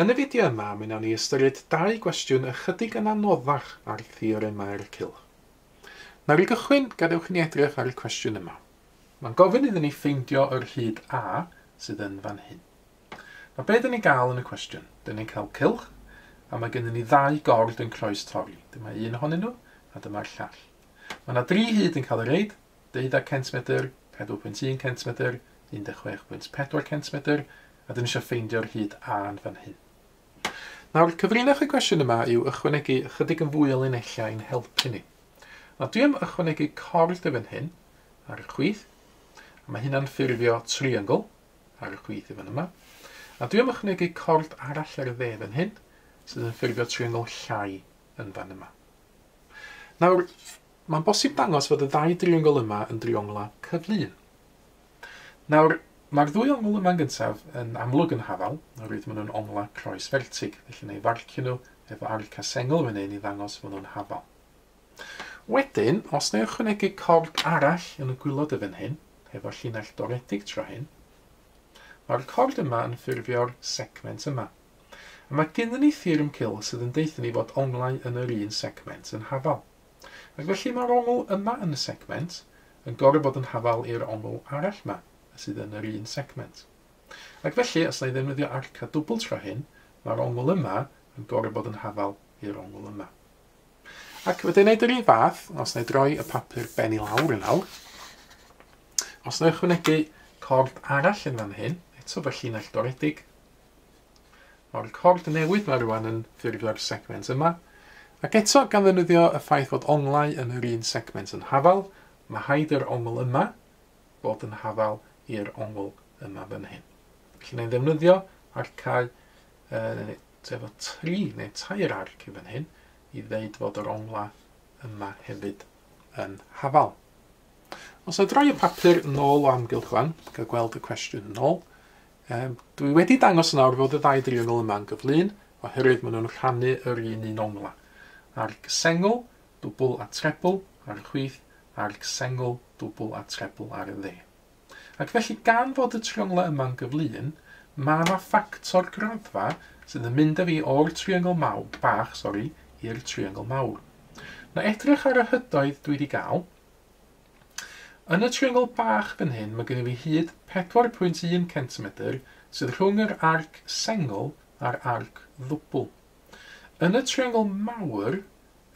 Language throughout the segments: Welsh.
Yn y fideo yma, mi wnawn ni ystyried dau gwestiwn ychydig yn anoddach ar theoremau'r cylch. Nawr i gychwyn, gadewch i ni edrych ar y cwestiwn yma. Mae'n gofyn iddyn ni ffeindio yr hyd A sydd yn fan hyn. Nawr be dyn ni'n gael yn y cwestiwn? Dyn ni'n cael cylch, a mae gennym ni ddau gord yn croes torri. Dyma un ohonyn nhw, a dyma'r llall. Mae yna dri hyd yn cael ei reid, 12 cm, 4.1 cm, 16.4 cm, a dyn ni eisiau ffeindio'r hyd A yn fan hyn. Nawr, cyfrinach y cwestiwn yma yw ychwanegu ychydig yn fwy o linellau i'n helpu ni. Nawr, dwi am ychwanegu cord y fan hyn ar y chwith, a mae hynna'n ffurfio triongl ar y chwith i fan yma. A dwi am ychwanegu cord arall ar y dde fan hyn, sydd yn ffurfio triongl llai yn fan yma. Nawr, mae'n bosib dangos fod y ddau driongl yma yn driongla cyflun. Nawr, mae'r ddwy ongl yma'n gyntaf yn amlwg yn hafal, oherwydd maen nhw'n ongla croes fertig, felly na i farcio nhw efo arca sengl fan hyn i ddangos fod nhw'n hafal. Wedyn, os na i ychwanegu cord arall yn y gwylod y fan hyn, efo llinell doredig tro hyn, mae'r cord yma yn ffurfio'r segment yma. A mae gennym ni theorem cylch sydd yn deutha ni fod onglau yn yr un segment yn hafal. Ac felly mae'r ongl yma yn y segment yn gorfod bod yn hafal i'r ongl arall yma, sydd yn yr un segment. Ac felly, os na i ddefnyddio arca dwbl tro hyn, mae'r ongl yma yn gorfod bod yn hafal i'r ongl yma. Ac wedyn wneud yr un fath, os na i droi y papur ben i lawr yn awr, os na i ychwanegu cord arall yn fan hyn, eto fy llinell doredig, mae'r cord newydd mae rwan yn ffurfio'r segment yma, ac eto gan ddefnyddio y ffaith fod onglau yn yr un segment yn hafal, mae haid yr ongl yma bod yn hafal i'r ongl yma fan hyn. Felly na i ddefnyddio arcau efo 3 neu 3 arc i fan hyn i ddeud fod yr ongla yma hefyd yn hafal. Os na droi y papur nôl o amgylch fan, gael gweld y cwestiwn yn ôl, dwi wedi dangos yn awr fod y ddau driongl yma'n gyflun, oherwydd maen nhw'n rhannu yr un un ongla. Arc sengl, dwbl a trebl ar y chwith, arc sengl, dwbl a trebl ar y dde. Ac felly gan fod y triongla yma'n gyflun, mae yna ffactor graddfa sydd yn mynd â fi o'r triongl mawr, bach, sori, i'r triongl mawr. Na edrych ar y hydoedd dwi wedi gael. Yn y triongl bach fan hyn, mae gen i fi hyd 4.1 cm sydd rhwng yr arc sengl a'r arc ddwbl. Yn y triongl mawr,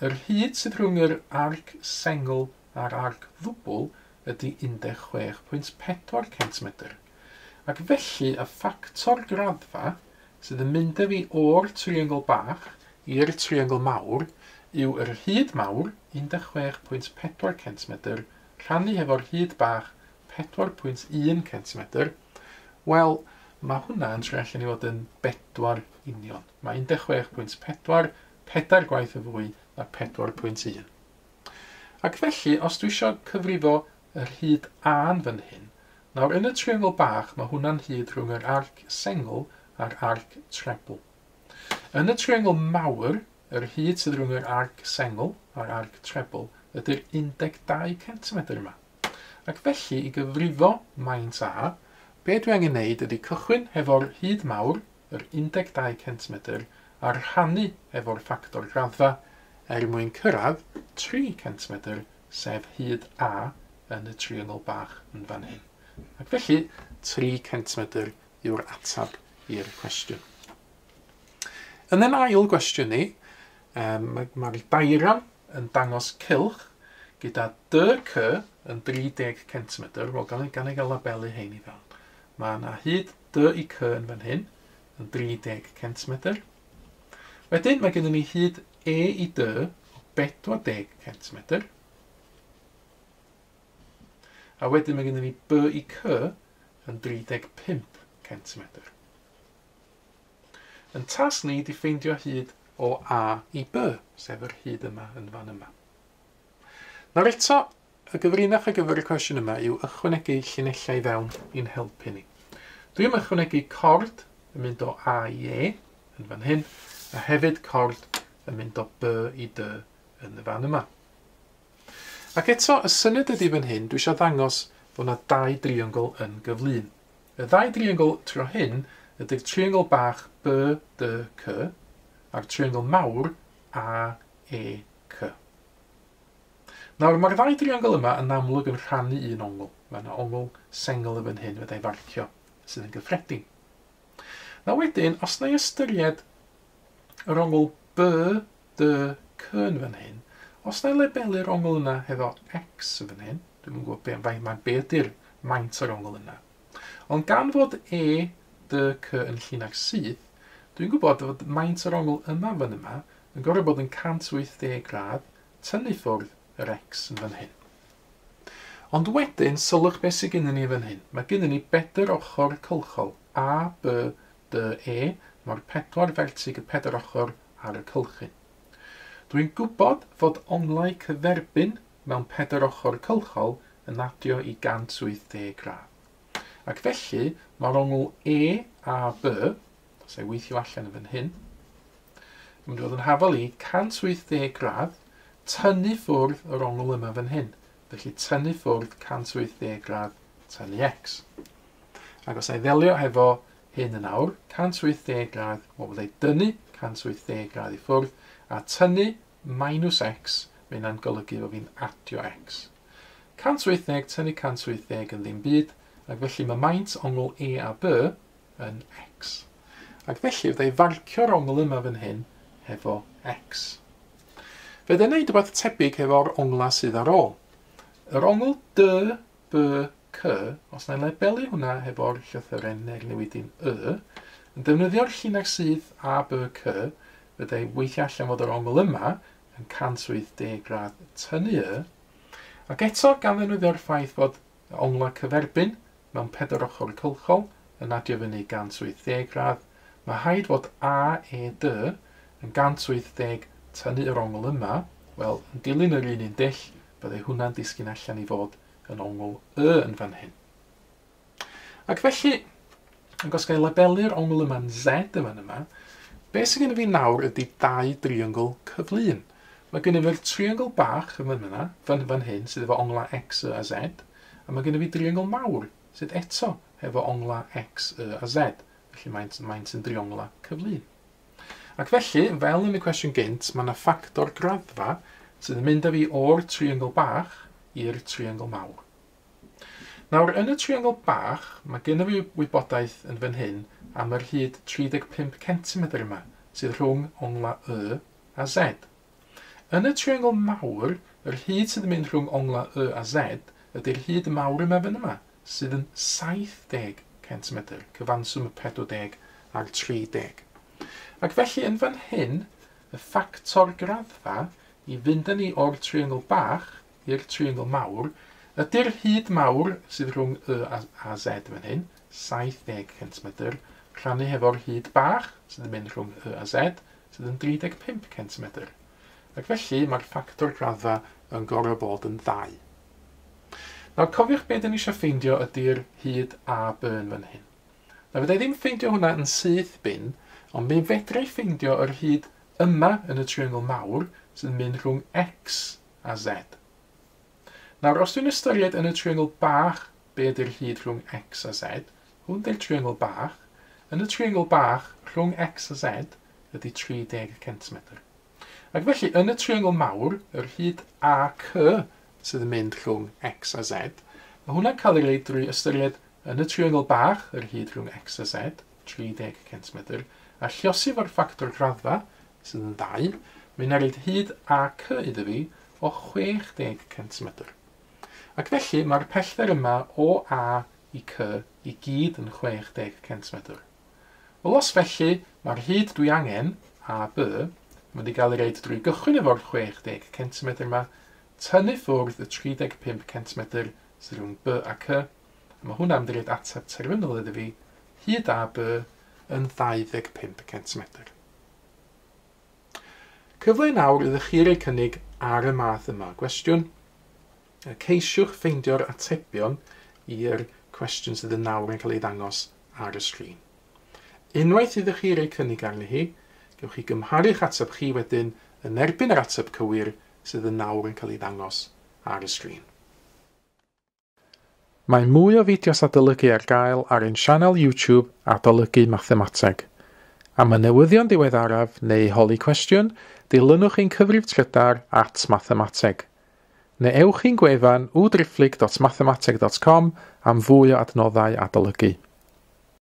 yr hyd sydd rhwng yr arc sengl a'r arc ddwbl ydy 16.4 cm. Ac felly y ffactor graddfa sydd yn mynd â fi o'r triongl bach i'r triongl mawr yw yr hyd mawr 16.4 cm rhannu hefo'r hyd bach 4.1 cm. Wel, mae hwnna yn troi allan i fod yn 4 union. Mae 16.4 pedair gwaith yn fwy na 4.1. Ac felly, os dwi eisiau cyfrifo yr hyd A yn fan hyn, nawr yn y triongl bach mae hwnna'n hyd rhwng yr arc sengl a'r arc trebl. Yn y triongl mawr, yr hyd sydd rhwng yr arc sengl a'r arc trebl ydy'r 12 cm yma. Ac felly, i gyfrifo maint A, be dwi angen wneud ydy cychwyn hefo'r hyd mawr, yr 12 cm, a rhannu efo'r ffactor graddfa er mwyn cyrraedd 3 cm, sef hyd A yn y triongl bach yn fan hyn. Ac felly, 3 cm yw'r ateb i'r cwestiwn. Yn ein ail gwestiwn ni, mae'r diagram yn dangos cylch gyda DC yn 30 cm. Wel, gan ei gael labelu hein i fewn. Mae yna hyd D i C yn fan hyn yn 30 cm. Wedyn mae gennym ni hyd E i D o 40 cm. A wedyn mae gennym ni B i C yn 35 cm. Yn tasg ni di ffeindio hyd o A i B, sef yr hyd yma yn fan yma. Nawr eto, y gyfrinach ar gyfer y cwestiwn yma yw ychwanegu llinellau i fewn i'n helpu ni. Dwi am ychwanegu cord yn mynd o A i E yn fan hyn, a hefyd cord yn mynd o B i D yn y fan yma. Ac eto, y syniad ydy fan hyn, dwi eisiau ddangos fod yna dau driongl yn gyflun. Y ddau driongl tro hyn ydy'r triongl bach BDC a'r triongl mawr AEC. Nawr, mae'r ddau driongl yma yn amlwg yn rhannu un ongl. Mae yna ongl sengl yn fan hyn wedi'i farcio, sydd yn gyffredin. Nawr wedyn, os na i ystyried yr ongl BDC yn fan hyn, os na i labelu'r ongl yna hefo X yn fan hyn, dwi'm yn gwybod be ydy'r maint yr ongl yna. Ond gan fod EDC yn llinell syth, dwi'n gwybod fod maint yr ongl yma fan yma yn gorfod bod yn 180 gradd tynnu ffwrdd yr X yn fan hyn. Ond wedyn, sylwch beth sydd gennym ni fan hyn. Mae gennym ni bedr ochr cylchol A, B, D, E. Mae'r pedwar fertig y pedwar ochr ar y cylchyn. Dwi'n gwybod fod onglau cyferbyn mewn pedwar ochr cylchol yn adio i 180 gradd. Ac felly, mae'r ongl E, A, B, os ei weithio allan yn fan hyn, yn mynd i fod yn hafal i 180 gradd tynnu ffwrdd yr ongl yma fan hyn. Felly tynnu ffwrdd 180 gradd tynnu X. Ac os ei ddelio hefo hyn yn awr, 180 gradd, wel byddai dynnu 180 gradd i ffwrdd, a tynnu minus X, mae hynna'n golygu bod fi'n adio X. 180 tynnu 180 yn ddim byd, ac felly mae maint ongl E a B yn X. Ac felly fyddai farcio'r ongl yma fan hyn hefo X. Fe ddyn neud rhywbeth tebyg hefo'r ongla sydd ar ôl. Yr ongl D, B, C, os na i labelu hwnna hefo'r llythyren neu'r newidyn Y, yn defnyddio'r llinell syth A, B, C, fyddai weithio allan fod yr ongl yma yn 180 gradd tynnu Y, ac eto gan ddefnyddio'r ffaith fod ongla cyferbyn mewn pedwar ochr cylchol yn adio fyny 180 gradd, mae rhaid fod A, E, D yn 180 tynnu yr ongl yma, wel, yn dilyn yr un dull, byddai hwnna'n disgyn allan i fod yn ongl Y yn fan hyn. Ac felly, ac os ga i labelu'r ongl yma'n Z yn fan yma, beth sydd gennym fi nawr ydy dau driongl cyflun. Mae gennym fi'r triongl bach yn fan yma, fan hyn, sydd efo ongla X, Y a Z, a mae gennym fi driongl mawr sydd eto hefo ongla X, Y a Z. Felly maent yn driongla cyflun. Ac felly, fel yn y cwestiwn gynt, mae yna ffactor graddfa sydd yn mynd â fi o'r triongl bach i'r triongl mawr. Nawr, yn y triongl bach, mae gennym fi wybodaeth yn fan hyn am yr hyd 35 cm yma, sydd rhwng ongla Y a Z. Yn y triongl mawr, yr hyd sydd yn mynd rhwng ongla Y a Z ydy'r hyd mawr yma fan yma, sydd yn 70 cm, cyfanswm y 40 a'r 30. Ac felly yn fan hyn, y ffactor graddfa i fynd â ni o'r triongl bach i'r triongl mawr, ydy'r hyd mawr sydd rhwng Y a Z fan hyn, 70 cm, rhannu hefo'r hyd bach sydd yn mynd rhwng Y a Z, sydd yn 35 cm. Ac felly mae'r ffactor graddfa yn gorfod bod yn 2. Nawr cofiwch beth 'dan ni eisiau ffeindio ydy'r hyd A, B yn fan hyn. Nawr fydda i ddim ffeindio hwnna yn syth bin, ond mi fedra i ffeindio yr hyd yma yn y triongl mawr sydd yn mynd rhwng X a Z. Nawr, os dwi'n ystyried yn y triongl bach be ydy'r hyd rhwng X a Z, hwn ydy'r triongl bach, yn y triongl bach rhwng X a Z ydy 30 cm. Ac felly, yn y triongl mawr, yr hyd AC sydd yn mynd rhwng X a Z, mae hwnna'n cael ei reid drwy ystyried yn y triongl bach, yr hyd rhwng X a Z, 30 cm, a lliosi fo'r ffactor graddfa, sydd yn 2, mae'n rhaid hyd AC iddo fi o 60 cm. Ac felly mae'r pellter yma o A i C i gyd yn 60 cm. Wel, os felly, mae'r hyd dwi angen, A, B, yn mynd i gael ei reid drwy gychwyn efo'r 60 cm yma, tynnu ffwrdd y 35 cm sydd rhwng B a C, a mae hwnna'n mynd i roid ateb terfynol iddo fi, hyd A, B, yn 25 cm. Cyfle nawr iddo chi roi cynnig ar y math yma o gwestiwn. Ceisiwch ffeindio'r atebion i'r cwestiwn sydd yn nawr yn cael ei ddangos ar y sgrin. Unwaith iddo chi roi cynnig arni hi, gewch chi gymharu'ch ateb chi wedyn yn erbyn yr ateb cywir sydd yn nawr yn cael ei ddangos ar y sgrin. Mae mwy o fideos adolygu ar gael ar ein sianel YouTube Adolygu Mathemateg. Am y newyddion diweddaraf neu holi cwestiwn, dilynwch ein cyfrif trydar @mathemateg. Neu ewch i'n gwefan www.mathemateg.com am fwy o adnoddau adolygu.